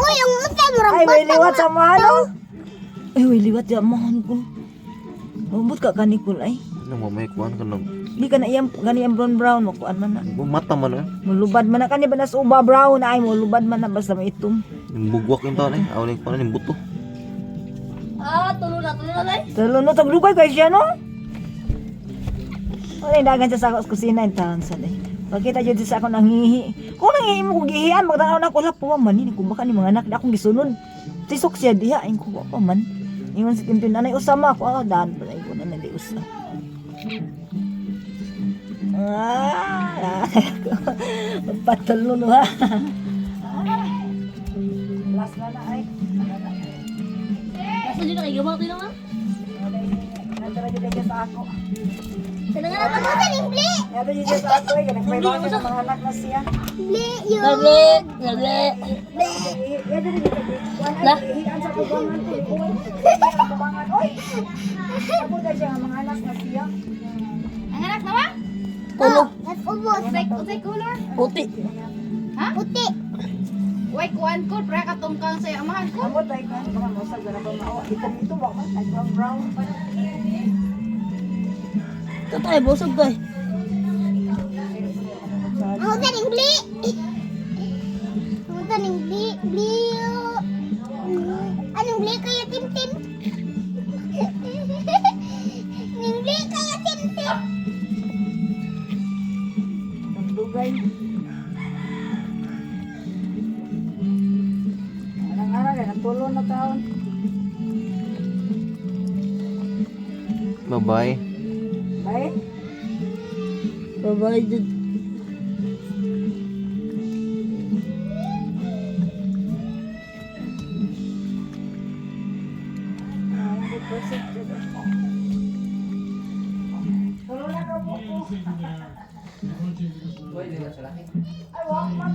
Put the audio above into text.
Uy, ang usa murag Ay, way bata liwat nga. sa mahalo. Ay, way liwat ya mahon ko. Umot ka kanikul ay. Ano mo may kuan ka nang Di ka na iyang gani ang brown brown makuan man na. mata man eh. Mulubad man na kani ba nas uba brown ay mulubad man na basta maitom. Yung bugwak yung taon eh. Aw ning kuan yung buto. Ah, tulo na day. Tulo no taglugay kay siya no. Wala dagan siya sa ako sa kusina in taon sa day. Pagkita jud siya sa ako nanghihi. Kung nanghihi mo kung gihian magtanaw na ako la puwa man ni kung baka ni mga anak na akong gisunod. Tisok siya diha ay ko pa man. Ingon si Tintin anay usama ako ah daan pala ko na di usa. Ah, magpatulo no ha. Ah. Last na na ay. Nasa dyan na kay gabaw tayo naman. Nandara jud kayo sa ako. Sa nga na. Ang usa ning bli. Nandara jud sa ako ay kanang may mga anak na siya. Bli yun. Lagi, lagi. La. Sa tubangan ko. Sa tubangan. Oy. Ako dahil siya mga anak na siya. Ang anak na ba? Tulo. Nas ubos. Usay color? Puti. Puti. Way kuan ko, pra katungkang sa amahan ko. Amo tayo kan baka mosag na ba mao. Itom ito ba man nag brown brown. Ito tayo, busog tayo. Ang usa ning bli. Ang usa ning bli. Bli. Anong bli kaya Tintin? Ning bli kaya Tintin. Dugay. Anang ara kay natulo na taon. Bye-bye. Bye. Bye-bye, dude. Tulo na ka po ko. Ay, wa man.